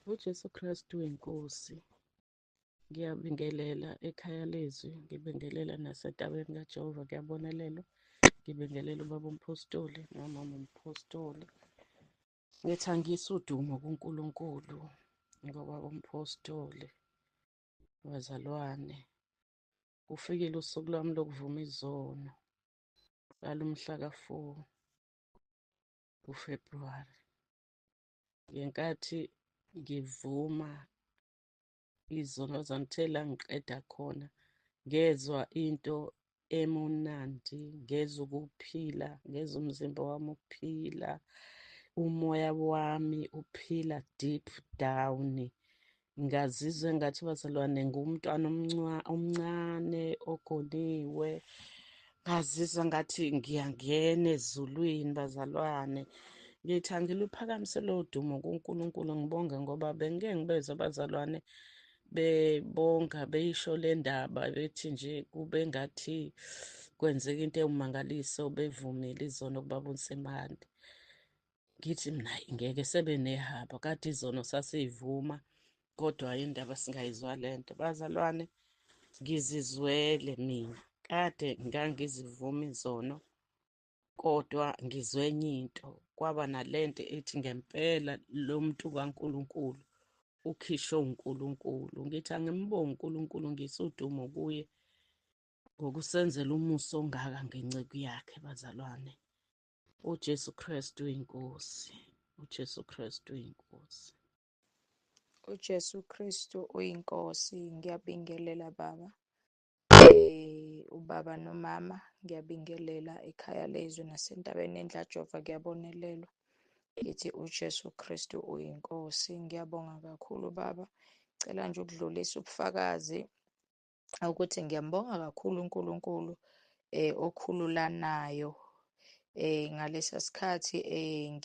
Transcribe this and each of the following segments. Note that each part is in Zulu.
UJesu Kristu inkosi. Ngiyabingelela ekhaya lezwi, ngibingelela nasentabeni kaJehova kuyabonelelwa. Ngibingelela ubaba umphostoli nomama umphostoli. Ngithi angiyise udumo kuNkulunkulu ngobaba umphostoli, bazalwane. Kufikile usuku lwami lokuvuma izono lalomhla ka-4 kuFebruwari. Ngenkathi ngivuma izono zami, the la ngiqeda khona ngezwa into emunandi, ngezwa ukuphila, ngezwa umzimba wami uphila, umoya wami uphila deep down. Ngazizwa engathi bazalwane ngumntwana omncane ogoniwe. Ngazizwa ngathi ngiyangena ezulwini bazalwane. Ngithi angiluphakamise lowo dumo kuNkulunkulu, ngibonge ngoba bengike ngibezwe abazalwane bebonga beyisho le ndaba, bethi nje kube ngathi kwenzeka into ewumangaliso, bevumile izono kubaba uNsimande. Ngithi mina hayi, ngeke sebe nehaba, kade izono sasiyivuma kodwa indaba singayizwa lento. Bazalwane, ngizizwele mina, kade ngangizivuma izono kodwa ngizwe enye into, kwaba nalento ethi ngempela lo muntu kaNkulunkulu ukhishwe uNkulunkulu. Ngithi angimbonge uNkulunkulu, ngise udumo kuye ngokusenzela umusa ongaka ngenceku yakhe bazalwane. UJesu Kristu uyinkosi, uJesu Kristu uyinkosi. UJesu Kristu uyinkosi. Ngiyabingelela baba, ubaba nomama, ngiyabingelela ekhaya lezwi nasentabeni endlajova kuyabonelelwa. Ngithi uJesu Kristu uyinkosi. Ngiyabonga kakhulu baba. Cela nje ukudlulisa ubufakazi ukuthi ngiyambonga kakhulu uNkulunkulu okhululanayo. Ngalesa sikhathi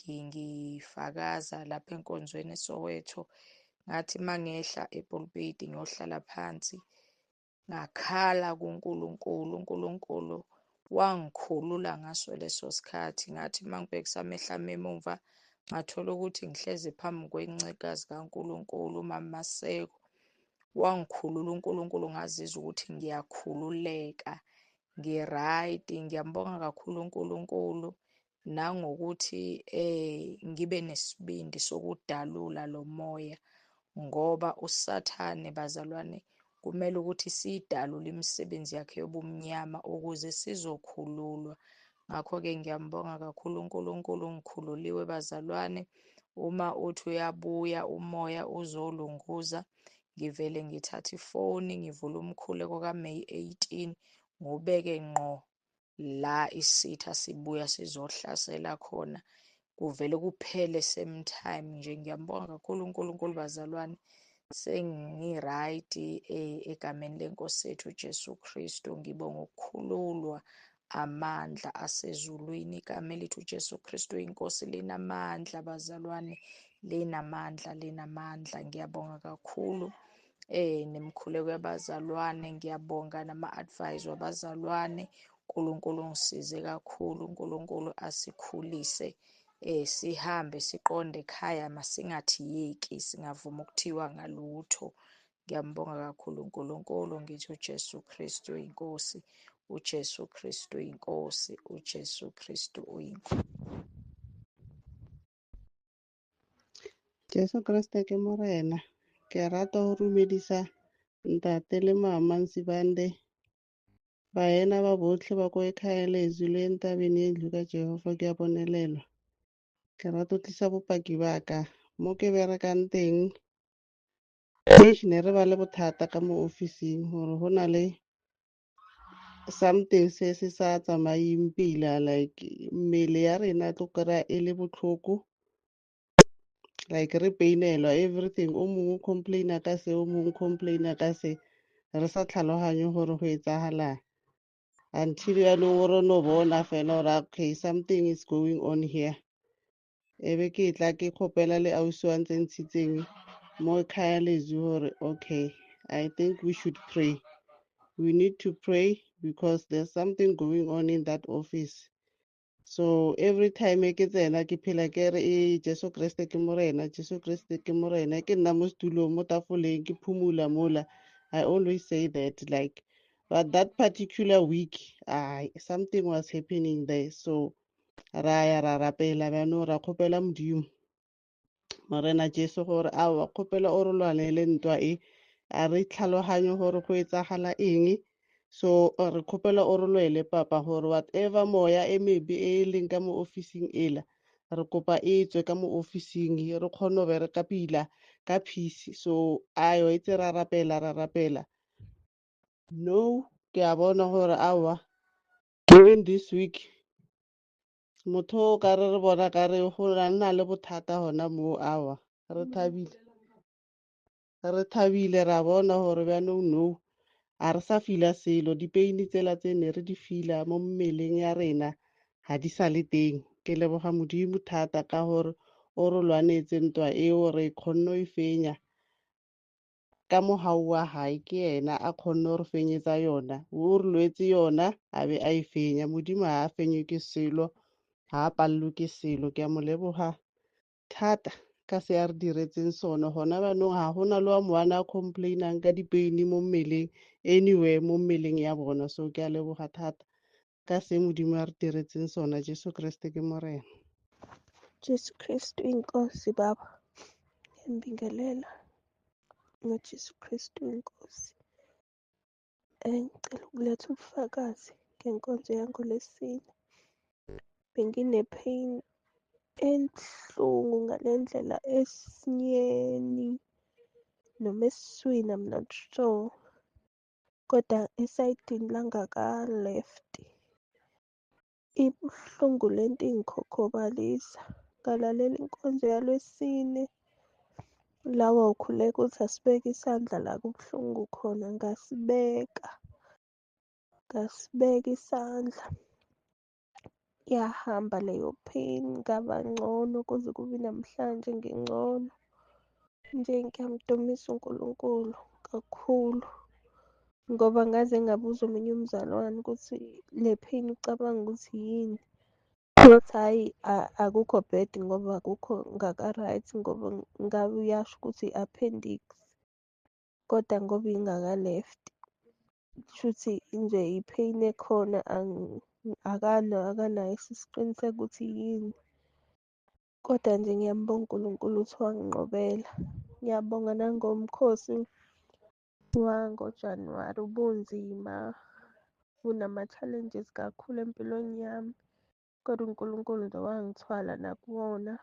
ngifakaza lapha enkonzweni eSoweto, ngathi mangehla epulpiti ngiyohlala phansi, ngakhala kuNkulunkulu. uNkulunkulu wangikhulula ngaso leso sikhathi. Ngathi mangibhekisa amehlo ami emumva, ngathola ukuthi ngihlezi phambi kwencekazi kaNkulunkulu uMama Maseko. Wangikhulula uNkulunkulu, ngazizwa ukuthi ngiyakhululeka, ngi-right. Ngiyambonga kakhulu uNkulunkulu nangokuthi ngibe nesibindi sokudalula lo moya, ngoba uSathane bazalwane kumele ukuthi siyidalule imisebenzi yakhe yobumnyama ukuze sizokhululwa. Ngakho-ke ngiyambonga kakhulu uNkulunkulu, ngikhululiwe bazalwane. Uma uthi uyabuya umoya uzolunguza, ngivele ngithathe ifoni ngivule umkhuleko kaMeyi 18 ngubeke ngqo la isitha sibuya sizohlasela khona, kuvele kuphele same time nje. Ngiyambonga kakhulu uNkulunkulu bazalwane, sengi-right egameni lenkosi yethu uJesu Kristu. Ngibonga ukukhululwa amandla asezulwini. Igama elithi uJesu Kristu inkosi linamandla bazalwane, linamandla, linamandla. Ngiyabonga kakhulu nemikhuleko yabazalwane, ngiyabonga nama-advice wabazalwane. uNkulunkulu ungisize kakhulu, uNkulunkulu asikhulise, sihambe siqonde ekhaya, masingathiyeki, singavumi ukuthiwa ngalutho. Ngiyambonga kakhulu uNkulunkulu, ngithi uJesu Kristu inkosi, uJesu Kristu inkosi, uJesu Kristu uyinkosi. Jesu Kriste ke Morena. Ke rata go dumedisa ntate le mama Nsibande, baena ba botlhe ba ko ekhaya lezwi le ntabeng e ndlu ka Jehova ke a bonelelwa. Ke rata go tlisa bopaki ba ka mo ke berekang teng. Eish, ne re ba le bothata ka mo ofising gore go na le something se se sa tsamaeng pila, like mmele ya rena tlo kry-a e le botlhoko, like re painelwa everything. O mongwe o complaina ka se, o mongwe o complaina ka se, re sa tlhaloganye gore go etsagalang until yaanong o re no bona fela gore okay, something is going on here. E be ke tla ke kgopela le ausi wa ntse ntshitseng mo ekhaya lezwi gore okay, I think we should pray, we need to pray because there's something going on in that office. So every time ke tsena ke phela ke re e Jesu Kriste ke morena, Jesu Kriste ke morena, ke nna mo setulong mo tafoleng ke phumula mola. I always say that, like, but that particular week, something was happening there. So ra ya ra rapela bjano ra kgopela Modimo Morena Jesu gore aowa kgopela o re lwanele ntwa e, a re tlhaloganye gore go etsagala eng. So re kgopela o re lwele papa gore whatever moya e mebe e leng ka mo officing ela, re kopa e tswe ka mo officing re kgone go bereka pila ka peace. So ayo itse ra rapela ra rapela. No, ke a bona gore aowa during this week motho o ka re re bona ka re go nna le bothata hona mo aowa re thabile. Re thabile ra bona gore bjanong no a re sa fila selo, dipeini tsela tse ne re di fila mo mmeleng ya rena ga di sa le teng. Ke leboga Modimo thata ka gore o re lwanetse ntwa eo, re kgonne ho e fenya ka mohau wa hae. Ke yena a kgonne ho re fenyetsa yona, o re lwetse yona a be a e fenya. Modimo ha a fenywe ke selo, ha a pallwe ke selo. Ke a mo leboga thata ka se a re diretseng sona. Hona banong ha hona le wa ngwana a complainang ka dipeini mo mmeleng anywhere mo mmeleng ya bona. So ke a leboga thata ka se Modimo a re diretseng sona. Jesu Kriste ke morena. Jesu Kristu inkosi baba, ngiyambingelela ngoJesu Kristu inkosi. Ngicela ukuletha ubufakazi ngenkonzo yangoLwesine. Bengine-pain enhlungu ngale ndlela esinyeni noma esiswini, I'm not sure, kodwa esayidini langaka-left ibuhlungu lento ingikhokhobalisa. Ngalalela inkonzo yaLwesine, la wawukhuleka uthi asibeke isandla la kubuhlungu khona, ngasibeka isandla, yahamba leyo pain, ngaba ngcono kuze kube namhlanje ngingcono nje. Ngiyamdumisa uNkulunkulu kakhulu ngoba ngaze ngabuza omunye umzalwane ukuthi le pain ucabanga ukuthi yini, wathi hhayi akukho bad ngoba akukho ngaka-right, ngoba ngabe uyasho ukuthi i-appendix, kodwa ngoba ingaka-left kushuthi nje i-pain ekhona akanayo isiqiniseko ukuthi yini. Kodwa nje ngiyambonga uNkulunkulu ukuthi wanginqobela. Ngiyabonga nangomkhosi wangoJanuwari, ubunzima bunama-challenges kakhulu empilweni yami, kodwa uNkulunkulu nje wangithwala nakuwona.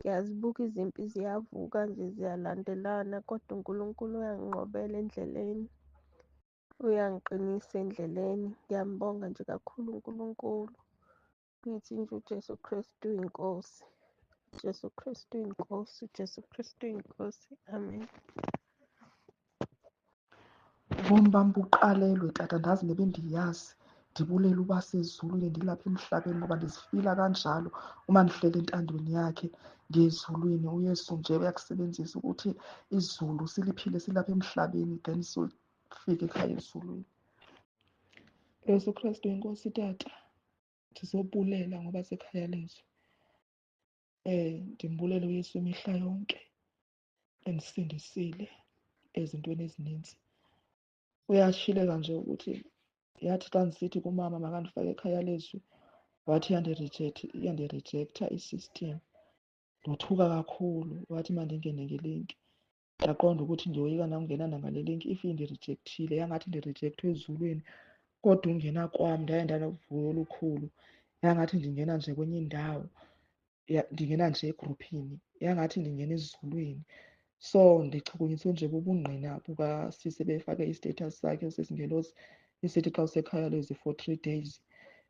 Ngiyazibuka izimpi ziyavuka nje ziyalandelana, kodwa uNkulunkulu uyanginqobela endleleni, uyangiqinisa endleleni. Ngiyambonga nje kakhulu uNkulunkulu. Ngithi nje uJesu Kristu inkosi, Jesu Kristu inkosi, Jesu Kristu inkosi. Amen. Ubomi bam buqalelwe tata, ndazi nebendiyazi, ndibulela uba sezulwini ndilapha emhlabeni ngoba ndizifila kanjalo uma ndihleli entandweni yakhe ngezulwini. uYesu nje uyakusebenzisa ukuthi izulu siliphile silapha emhlabeni, then sofika ekhaya ezulwini. Yesu Kristu inkosi tata, ndizobulela ngoba sekhaya lezwi. Ndimbulela uYesu imihla yonke endisindisile ezintweni ezininzi. Uyashileka nje ukuthi yathi xa ndisithi kumama makandifake ekhaya lezwi, wathi iyandirejecta i-system. Ndothuka kakhulu, wathi mandingene ngelinki. Ndaqonda ukuthi ndiyoyika nangena nangale linki if indirejectile, yangathi ndirejectwe ezulwini. Kodwa ungena kwam ndaye ndanovuyo olukhulu, yangathi ndingena nje kwenye indawo, ndingena nje egruphini, yangathi ndingena ezulwini. So ndichukunyiswe nje bubungqina bukasisi ebefake i-status sakhe uSisi isithi xa usekhaya lezwi for 3 days,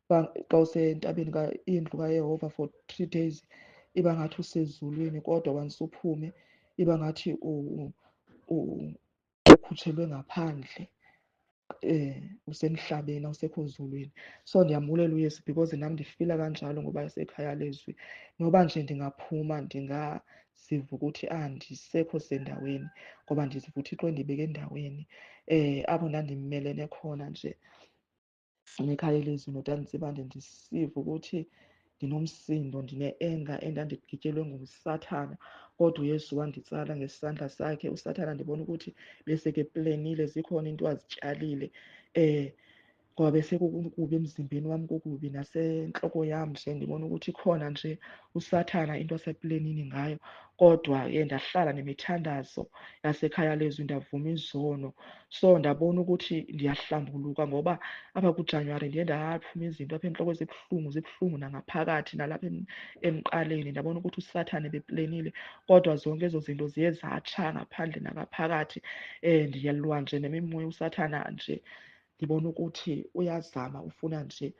xa usentabeni indlu kaYehova for 3 days iba ngathi usezulwini, kodwa once uphume iba ngathi ukhutshelwe ngaphandle, usemhlabeni awusekho ezulwini. So ndiyambulela uYesu because nam ndifila kanjalo ngoba esekhaya lezwi. Noba nje ndingaphuma ndingaziva ukuthi andisekho sendaweni, ngoba ndiziva uThixo endibeke endaweni apho ndandimmelene khona nje. Nekhaya elizwi noTantsibande ndisiva ukuthi ndinomsindo, ndine-anger endandigityelwe nguSathana, kodwa uYesu wanditsala ngesandla sakhe. USathana ndibona ukuthi besekeplenile, zikhona iinto azityalile ngoba besekukubi emzimbeni wam, kukubi nasentloko yam nje. Ndibona ukuthi ikhona nje uSathana into aseplenini ngayo. Kodwa ke ndahlala nemithandazo yasekhaya lezwi, ndavuma izono. So ndabona ukuthi ndiyahlambuluka ngoba apha kuJanuwari ndiye ndaphuma izinto apha entloko zibuhlungu, zibuhlungu nangaphakathi nalapha emqaleni. Ndabona ukuthi uSathane beplenile, kodwa zonke ezo zinto ziye zatsha ngaphandle nangaphakathi. Ndiyalwa nje nemimoya uSathana nje, ndibona ukuthi uyazama, ufuna nje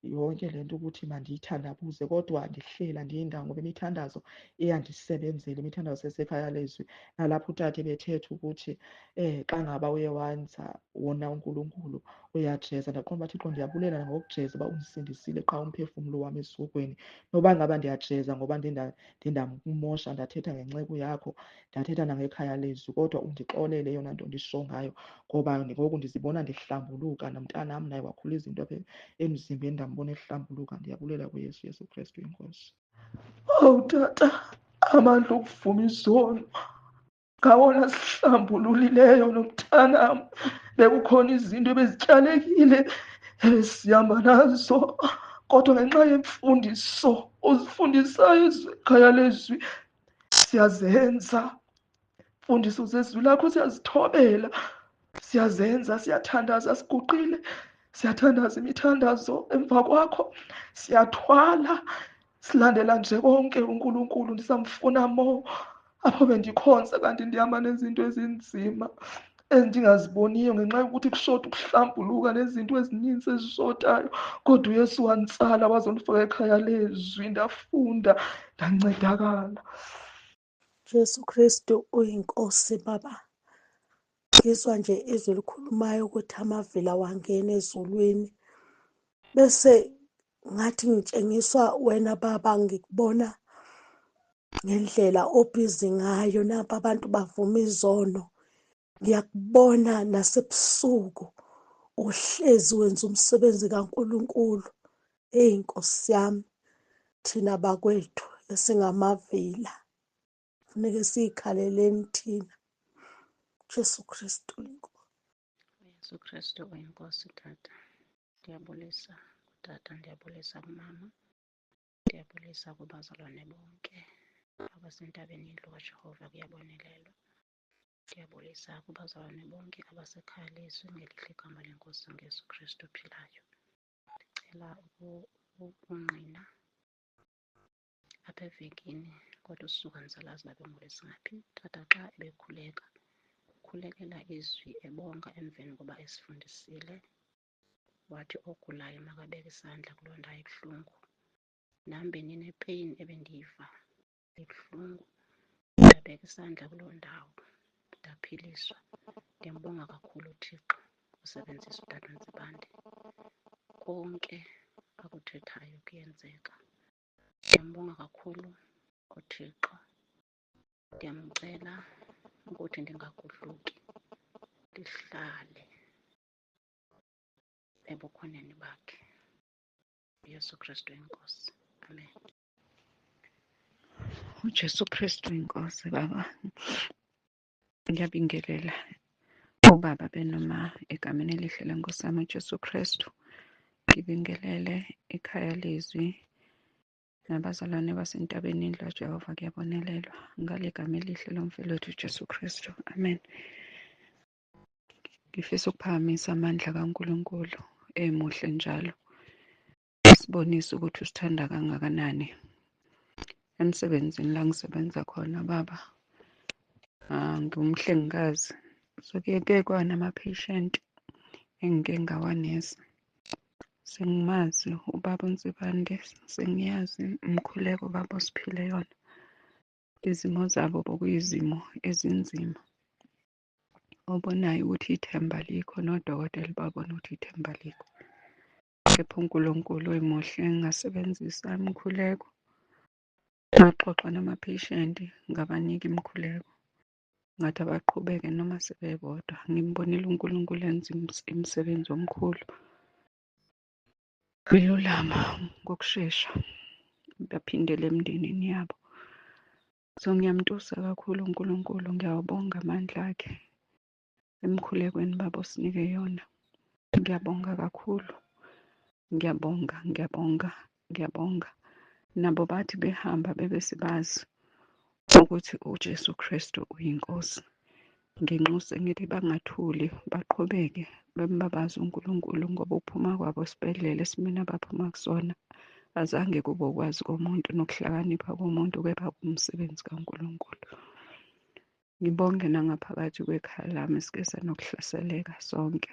yonke le nto ukuthi mandiyithandabuze, kodwa ndihlela ndiyindawo ngoba imithandazo iyandisebenzela, imithandazo sesekhaya lezwi. Nalapho utata ebethetha ukuthi xa ngaba uye wenza wona uNkulunkulu uyajeza, ndaqonda uba Thixo ndiyabulela nangokujeza uba undisindisile qha umphefumlo wam esihogweni. Noba ngaba ndiyajeza ngoba ndindamosha, ndathetha ngenceku yakho, ndathetha nangekhaya lezwi, kodwa undixolele eyona nto ndisho ngayo, ngoba ngoku ndizibona ndihlambuluka, nomntanam naye wakhula izinto apha emzimbeni ndambona ehlambuluka. Ndiyabulela kuYesu, Yesu Kristu inkosi. Owu tata, amandla okuvuma izono ngawona sihlambululileyo nomntanam. Bekukhona izinto ebezityalekile ebesihamba nazo, kodwa ngenxa yemfundiso ozifundisayo ekhaya lezwi siyazenza. Mfundiso zezwi lakho siyazithobela, siyazenza, siyathandaza, siguqile, siyathandaza imithandazo emva kwakho, siyathwala, silandela nje konke uNkulunkulu. Ndisamfuna mo apho bendikhonza kanti ndihamba nezinto ezinzima endingaziboniyo ngenxa yokuthi kushota ukuhlambuluka nezinto ezininzi ezishotayo, kodwa uYesu wanditsala wazondifaka ekhaya lezwi, ndafunda ndancedakala. Jesu Kristu uyinkosi Baba. Ngizwa nje izwi likhulumayo ukuthi amavila wangena ezulwini, bese ngathi ngitshengiswa wena Baba, ngikubona ngendlela obhizi ngayo. Napa abantu bavuma izono, ngiyakubona nasebusuku uhlezi wenza umsebenzi kaNkulunkulu. Eyi Nkosi yami, thina bakwethu esingamavila funeke siyikhaleleni thina. Jesu Kristu inkosi. Yesu Kristu uyinkosi tata. Ndiyabulisa kutata, ndiyabulisa kumama, ndiyabulisa kubazalwane bonke abasentabeni yendlu kaJehova kuyabonelelwa. Ndiyabulisa kubazalwane bonke abasekhaya lezwi ngelihle igama lenkosi ngeYesu Kristu ophilayo. Ndicela ukungqina apha evekini, kodwa usuku andisalazi uba bengolwesingaphi. Tata xa ebekhuleka, ukhulekela izwi ebonga emveni koba esifundisile, wathi ogulayo makabeke isandla kuloo ndawo ibuhlungu. Nam bendinepeyini ebendiyiva ibuhlungu, ndabeka isandla kuloo ndawo ndaphiliswa. Ndiyambonga kakhulu uThixo osebenzisa utata uNtsibande. Konke akuthethayo kuyenzeka. Ndiyambonga kakhulu uThixo. Ndiyamcela ukuthi ndingagudluki, ndihlale ebukhoneni bakhe. uYesu Kristu inkosi. Amen. UJesu Kristu inkosi baba. Ngiyabingelela ubaba benoma egameni elihle lenkosi yami uJesu Kristu. Ngibingelele ikhaya lezwi nabazalwane basentabeni indlu kaJehova kuyabonelelwa ngale gama elihle lomfeli wethu uJesu Kristu. Amen. Ngifisa ukuphakamisa amandla kaNkulunkulu emuhle njalo esibonisa ukuthi usithanda kangakanani. Emsebenzini la ngisebenza khona baba, ngiwumhlengikazi, so kuye kuye kwanama-patient engike ngawanesa. Sengimazi ubaba uNsibande, sengiyazi umkhuleko ubaba osiphile yona. Izimo zabo bokuyizimo ezinzima, obonayo ukuthi ithemba alikho, nodokotela babona ukuthi ithemba alikho. Kepha uNkulunkulu emuhle ngasebenzisa imikhuleko, ngaxoxa nama-patient, ngabanika imikhuleko, ngathi abaqhubeke noma sebebodwa. Ngimbonile uNkulunkulu enza imisebenzi omkhulu. Belulama ngokushesha, baphindele emndenini yabo. So ngiyamtusa kakhulu uNkulunkulu, ngiyawabonga amandla akhe emkhulekweni baba osinike yona. Ngiyabonga kakhulu, ngiyabonga, ngiyabonga, ngiyabonga. Nabo bathi behamba bebe sebazi ukuthi uJesu Kristu uyinkosi. Nginxuse ngithi bangathuli, baqhubeke bembabaze uNkulunkulu, ngoba ukuphuma kwabo esibhedlela esimeni abaphuma kusona azange kube ukwazi komuntu nokuhlakanipha komuntu, kepha kumsebenzi kaNkulunkulu. Ngibonge nangaphakathi kwekhaya lami sike sanokuhlaseleka sonke,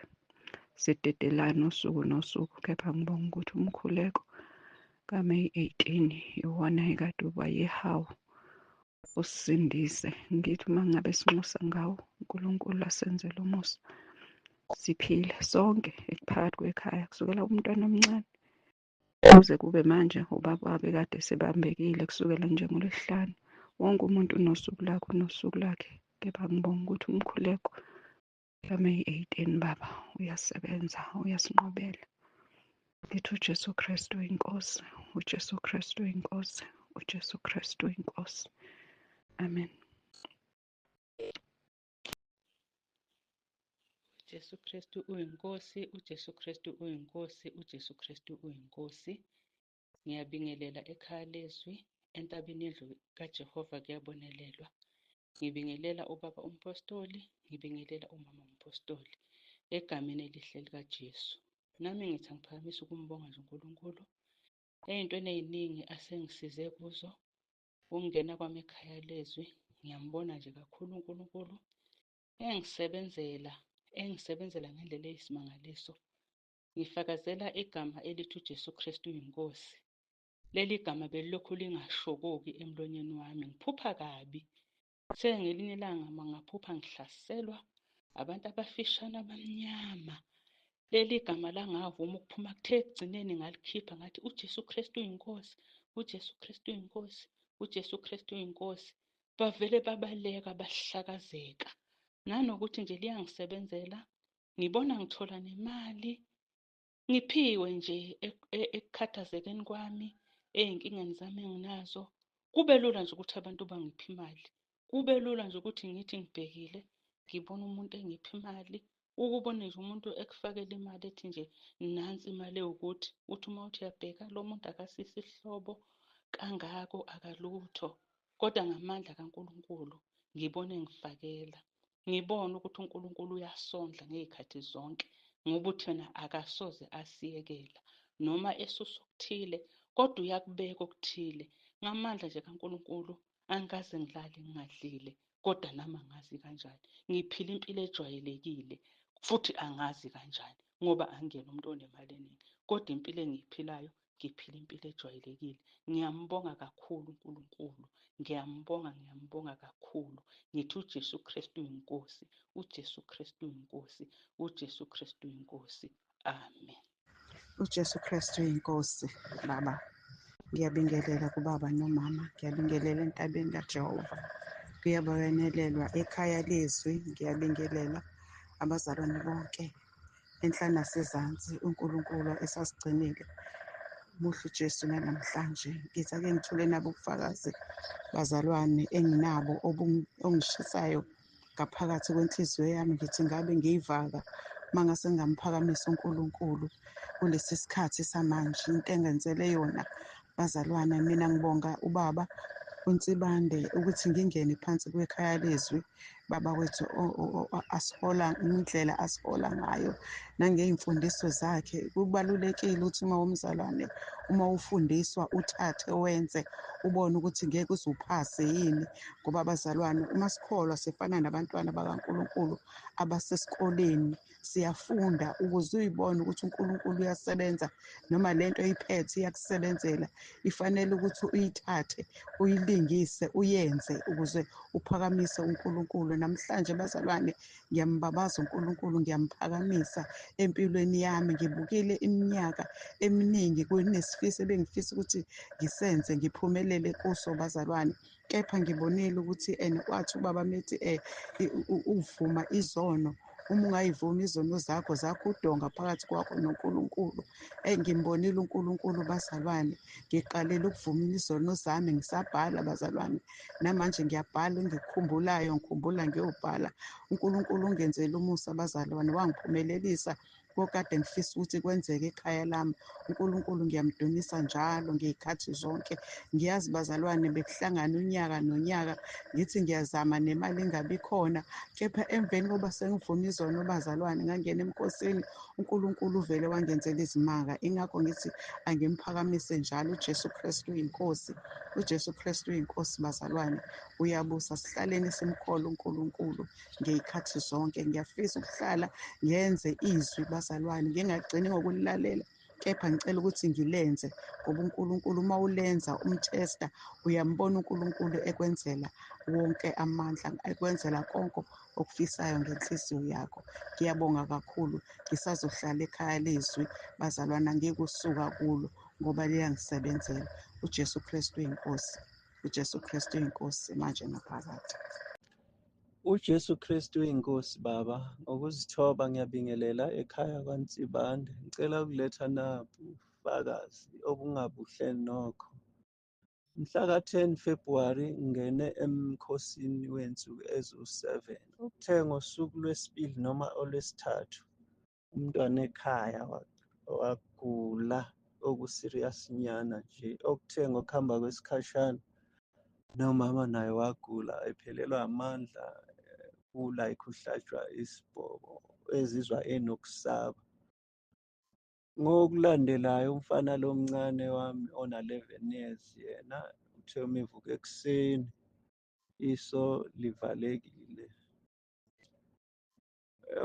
sidedelana usuku nosuku, kepha ngibonga ukuthi umkhuleko kaMeyi 18 iwona ekade uba yihawu usisindise. Ngithi uma ngabe sinxusa ngawo uNkulunkulu asenzele umusa, siphile sonke phakathi kwekhaya, kusukela kumntwana omncane kuze kube manje ubaba wabe kade sebambekile kusukela nje ngoLwesihlanu. Wonke umuntu unosuku lakhe, unosuku lakhe, kepha ngibonga ukuthi umkhuleko kaMeyi 18 baba uyasebenza, uyasinqobela. Ngithi uJesu Kristu uyinkosi, uJesu Kristu uyinkosi, uJesu Kristu uyinkosi. Amen. Jesu Kristu uyinkosi, uJesu Kristu uyinkosi, uJesu Kristu uyinkosi. Ngiyabingelela ekhaya lezwi, entabeni yendlu kaJehova kuyabonelelwa. Ngibingelela ubaba umpostoli, ngibingelela umama umpostoli, egameni elihle likaJesu. Nami ngithi angiphakamisa ukumbonga nje uNkulunkulu ey'ntweni ey'ningi asengisize kuzo. Ukungena kwami ekhaya lezwi, ngiyambona nje kakhulu uNkulunkulu engisebenzela, engisebenzela ngendlela eyisimangaliso. Ngifakazela igama elithi uJesu Kristu uyinkosi. Leli gama belilokhu lingashokoki emlonyeni wami, ngiphupha kabi. Sengelinye ilanga mangaphupha ngihlaselwa abantu abafishane abamnyama. Leli gama langavuma ukuphuma, kuthe ekugcineni ngalikhipha ngathi uJesu Kristu uyinkosi, uJesu Kristu uyinkosi, uJesu Kristu uyinkosi. Bavele babaleka bahlakazeka. Nanokuthi nje liyangisebenzela, ngibona ngithola nemali, ngiphiwe nje ekukhathazekeni kwami, ey'nkingeni zami enginazo. Kube lula nje ukuthi abantu bangiphe imali, kube lula nje ukuthi ngithi ngibhekile ngibona umuntu engipha imali, ukubone nje umuntu ekufakela imali ethi nje nansi imali ewukuthi, uthi uma uthi uyabheka lo muntu akasisi isihlobo kangako, akalutho, kodwa ngamandla kaNkulunkulu ngibone ngifakela, ngibone ukuthi uNkulunkulu uyasondla ngey'khathi zonke, ngoba uthi yena akasoze asiyekela noma esusa okuthile, kodwa uyakubeka okuthile. Ngamandla nje kaNkulunkulu angikaze ngilale ngingadlile, kodwa nami angazi kanjani, ngiphila impilo ejwayelekile futhi angazi kanjani, ngoba angiyena umuntu onemali eningi, kodwa impilo engiyiphilayo ngiphila impilo ejwayelekile. Ngiyambonga kakhulu uNkulunkulu, ngiyambonga, ngiyambonga kakhulu. Ngithi uJesu Kristu uyinkosi, uJesu Kristu uyinkosi, uJesu Kristu uyinkosi. Amen. UJesu Kristu uyinkosi baba. Ngiyabingelela kubaba nomama, ngiyabingelela entabeni kaJehova. Kuyabonelelwa ekhaya lezwi, ngiyabingelela abazalwane bonke enhla nasezansi, uNkulunkulu esasigcinile. Muhle uJesu nanamhlanje. Ngithi ake ngithule nabo ubufakazi bazalwane enginabo ongishisayo ngaphakathi kwenhliziyo yami. Ngithi ngabe ngiyivaka mangase ngingamphakamisa uNkulunkulu kulesi sikhathi samanje, into engenzele yona bazalwane. Mina ngibonga ubaba uNsibande ukuthi ngingene phansi kwekhaya lezwi, baba wethu asihola indlela asihola ngayo nangey'mfundiso zakhe. Kubalulekile ukuthi uma umzalwane, uma ufundiswa uthathe wenze, ubone ukuthi ngeke uze uphase yini, ngoba abazalwane uma sikholwa sifana nabantwana bakaNkulunkulu abasesikoleni, siyafunda ukuze uyibone ukuthi uNkulunkulu uyasebenza noma lento oyiphethe iyakusebenzela. Ifanele ukuthi uyithathe uyilingise uyenze ukuze uphakamise uNkulunkulu. Namhlanje bazalwane ngiyambabaza uNkulunkulu, ngiyamphakamisa empilweni yami. Ngibukile iminyaka eminingi kunesifiso ebengifisa ukuthi ngisenze ngiphumelele kuso bazalwane, kepha ngibonile ukuthi and wathi ubaba methi uvuma izono Uma ungayivumi izono zakho, zakho udonga phakathi kwakho noNkulunkulu. Eyi, ngimbonile uNkulunkulu bazalwane. Ngiqalile ukuvuma izono zami ngisabhala bazalwane. Namanje ngiyabhala engikukhumbulayo, ngikhumbula ngiyobhala. uNkulunkulu ungenzele umusa bazalwane, wangiphumelelisa kokade ngifisa ukuthi kwenzeke ekhaya lami. uNkulunkulu ngiyamdumisa njalo ngey'khathi zonke. Ngiyazi bazalwane bekuhlangana unyaka nonyaka, ngithi ngiyazama nemali ingabi khona, kepha emveni koba sengivuma izono bazalwane, ngangena emkhosini, uNkulunkulu uvele wangenzela izimanga. Ingakho ngithi angimphakamise njalo uJesu Kristu uyinkosi. UJesu Kristu uyinkosi bazalwane, uyabusa. Sihlaleni simkholwa uNkulunkulu ngey'khathi zonke. Ngiyafisa ukuhlala ngenze izwi bazalwane, ngingagcini ngokulilalela, kepha ngicela ukuthi ngilenze, ngoba uNkulunkulu uma ulenza umthesta, uyambona uNkulunkulu ekwenzela wonke amandla, ekwenzela konke okufisayo ngenhliziyo yakho. Ngiyabonga kakhulu. Ngisazohlala ekhaya lezwi bazalwane, angikusuka kulo ngoba liyangisebenzela. uJesu Kristu uyinkosi. uJesu Kristu uyinkosi manje naphakade. UJesu Kristu uyinkosi baba. Ngokuzithoba ngiyabingelela ekhaya kwaNsibande. Ngicela ukuletha nabu ubufakazi obungabuhle nokho. Mhla ka-10 February ngingene emkhosini wensuku eziwu-7. Okuthe ngosuku lwesibili noma olwesithathu umntwana ekhaya wagula oku-serious nyana nje. Okuthe ngokuhamba kwesikhashana nomama naye wagula ephelelwa amandla, ku-like uhlatshwa isibhobo, ezizwa enokusaba. Ngokulandelayo umfana lo mncane wami ona-11 years, yena uthe uma evuka ekuseni iso livalekile.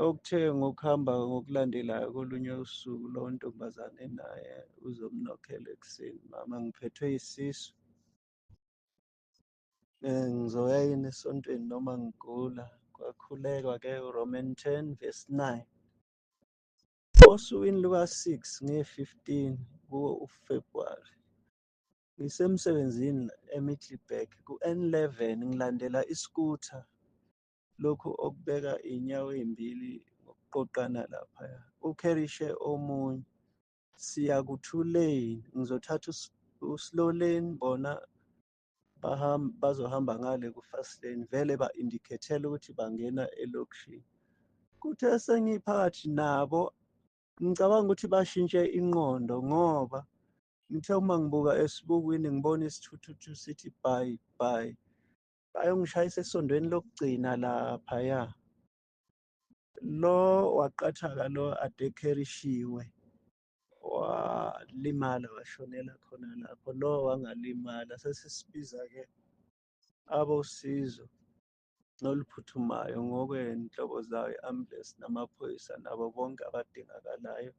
Okuthe ngokuhamba ngokulandelayo kolunye usuku lo ntombazane naye uzomnokhela ekuseni, mama ngiphethwe isisu, ngizoya yini esontweni noma ngigula. Kwakhulekwa-ke uRoman 10 verse 9. Osukwini luka-6 nge-15 kuwo uFebruwari, ngisemsebenzini eMiddelburg ku-N11, ngilandela iscooter lokhu okubeka iy'nyawo ey'mbili ngokuqoqana laphaya. Ukherishe omunye, siya ku-two lane, ngizothatha u-slow lane, bona bazohamba ngale ku-fast lane. Vele ba-indicate-ela ukuthi bangena elokishini. Kuthe sengiphakathi nabo, ngicabanga ukuthi bashintshe inqondo, ngoba ngithe uma ngibuka esibukwini ngibona isithuthuthu sithi bye bye, bayongishayisa esondweni lokugcina laphaya. Lo waqathaka lo ade ekherishiwe, walimala washonela khona lapho. Lo wangalimala. Sesisibiza-ke abosizo oluphuthumayo ngokwey'nhlobo zayo, i-ambulensi namaphoyisa nabo bonke abadingakalayo.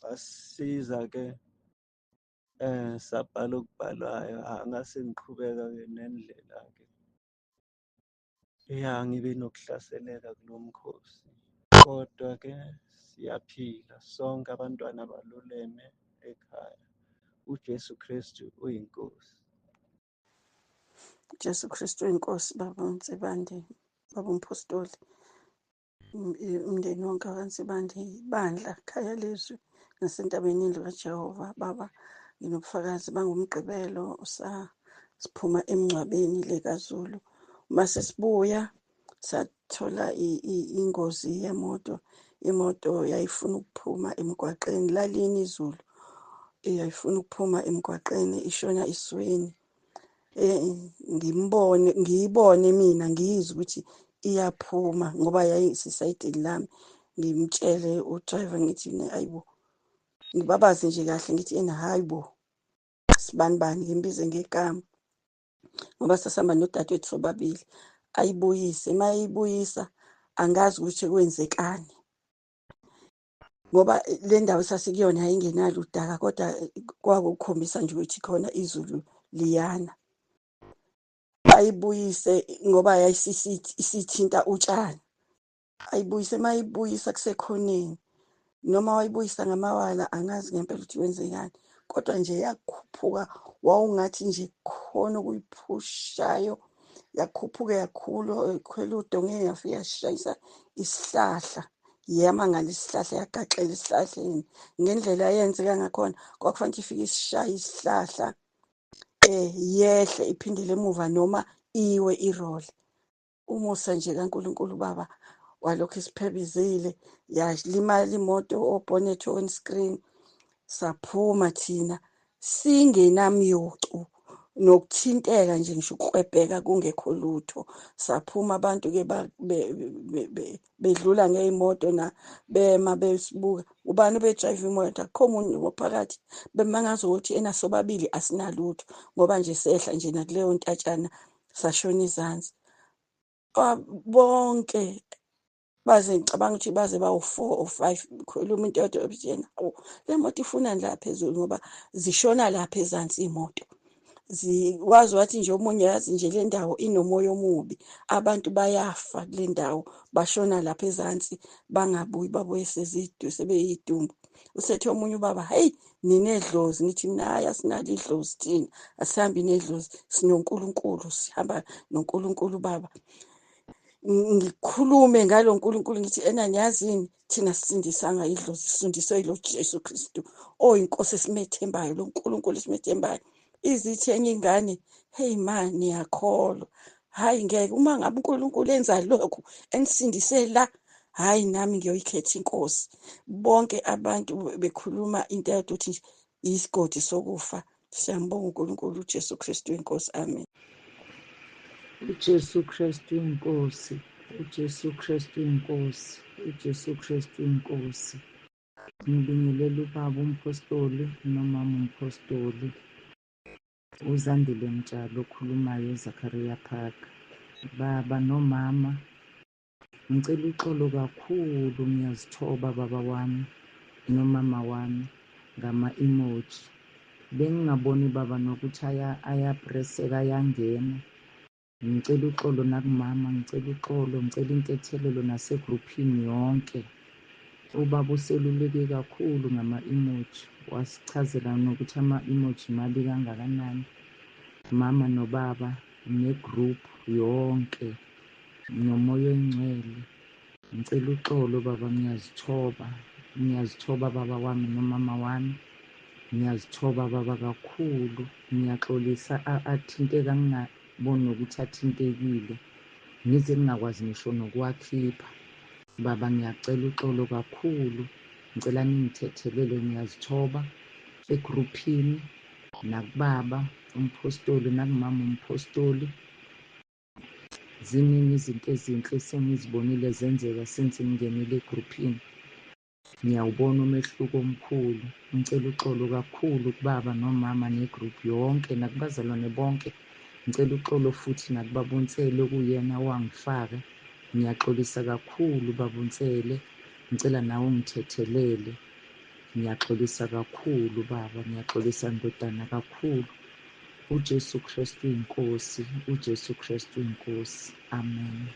Basisiza-ke, sabhala okubhalwayo. Ngase ngiqhubeka-ke nendlela-ke. Ya, ngibe nokuhlaseleka kulo mkhosi, kodwa-ke siyaphila sonke, abantwana baluleme ekhaya. uJesu Kristu uyinkosi. Jesu Kristu uyinkosi, baba uNsibande, baba uMphostoli, umndeni wonke kaNsibande, ibandla, khaya lezwi, nasentabeni indlu kaJehova. Baba, nginobufakazi bangumgqibelo siphuma emngcwabeni le kaZulu. Uma sesibuya sathola ingozi yemoto. Imoto yayifuna ukuphuma emgwaqeni, lalina izulu, yayifuna ukuphuma emgwaqeni ishona esweni. Ngimbone, ngiyibone mina, ngiyizwe ukuthi iyaphuma ngoba yayisesayidini lami. Ngimtshele u-driver ngithi ayibo, ngibabaze nje kahle ngithi ena hayi bo, sibani bani, ngimbize ngegama ngoba sasihamba nodadewethu sobabili. Ayibuyise, uma eyibuyisa angazi ukuthi kwenzekani, ngoba le ndawo sasikuyona yayingenalo udaka, kodwa kwakukhombisa nje ukuthi khona izulu liyana. Ayibuyise ngoba yayisithinta utshani, ayibuyise. Uma eyibuyisa kusekhoneni, noma wayibuyisa ngamawala, angazi ngempela ukuthi kwenzekani, kodwa nje yakhuphuka, wawungathi nje khona okuyiphushayo. Yakhuphuka yakhulu khwela udongeni, yafika yashayisa isihlahla, yema ngalesihlahla, yagaxela esihlahleni. Ngendlela eyenzeka ngakhona kwakufanele ifike isishaye isihlahla, yehle iphindele emuva noma iwe irole. Umusa nje kaNkulunkulu Baba walokhu isiphebizile, yalimala imoto obhonethi on-screen. Saphuma thina singenamyocu nokuthinteka nje, ngisho ukuklwebheka kungekho lutho. Saphuma abantu-ke bedlula ngey'moto na bema besibuka, ubani obedrayiva imoto, akukho omunye ophakathi. Bemangaza ukuthi ena sobabili asinalutho, ngoba nje sehla nje nakuleyo ntatshana sashona izansi. Bonke baze ngicabanga ukuthi baze bawu-4 or 5 khuluma into eyodwa yokuthi yena, hawu, le moto ifunani la phezulu, ngoba zishona lapha ezansi iy'moto. Wazi wathi nje omunye, yazi nje le ndawo inomoya omubi, abantu bayafa kule ndawo, bashona lapha ezansi bangabuyi, babuye sebeyidumbu. Usethe omunye ubaba, hey, ninedlozi. Ngithi mina hayi, asinalo idlozi thina, asihambi nedlozi, sinoNkulunkulu, sihamba noNkulunkulu Baba. Ngikhulume ngalo nkulunkulu, ngithi ena niyazini, thina sisindisanga idlozi, sisindiswe yilo Jesu Kristu oyinkosi esimethembayo, lo nkulunkulu esimethembayo. Izithi enye ingane, hey ma, niyakholwa? Hayi ngeke, uma ngabe uNkulunkulu enza lokhu enisindise la, hayi nami ngiyoyikhetha inkosi. Bonke abantu bekhuluma into eyodwa ukuthi nje isigodi sokufa. Siyambonga uNkulunkulu uJesu Kristu inkosi. Amen. UJesu Kristu inkosi, uJesu Kristu inkosi, uJesu Kristu inkosi. Ngibingelela ubaba umpostoli nomama umpostoli. UZandile Mtshalo okhulumayo eZakaria Park. Baba nomama, ngicela uxolo kakhulu, ngiyazithoba baba wami nomama wami ngama-emoji. Bengingaboni baba nokuthi ayapreseka, ayangena. Ngicela uxolo nakumama, ngicela uxolo, ngicela intethelelo nasegruphini yonke. Ubaba useluleke kakhulu ngama-emoji, wasichazela nokuthi ama-emoji mabi kangakanani. Mama nobaba negroup yonke nomoya oyingcwele, ngicela uxolo baba, ngiyazithoba, ngiyazithoba baba wami nomama wami, ngiyazithoba baba kakhulu, ngiyaxolisa athinteka ngingaboni nokuthi athintekile, ngize ngingakwazi ngisho nokuwakhipha. Baba ngiyacela uxolo kakhulu, ngicela ningithethelele, ngiyazithoba egruphini nakubaba umpostoli nakumama umpostoli. Ziningi izinto ezinhle esengizibonile zenzeka since ngingenile egruphini. Ngiyawubona umehluko omkhulu. Ngicela uxolo kakhulu kubaba nomama negroup yonke nakubazalwane bonke. Ngicela uxolo futhi nakubaba uNsele okuyena owangifaka. Ngiyaxolisa kakhulu baba uNsele, ngicela nawe ungithethelele. Ngiyaxolisa kakhulu baba, ngiyaxolisa ndodana kakhulu. uJesu Kristu inkosi, uJesu Kristu inkosi. Amen.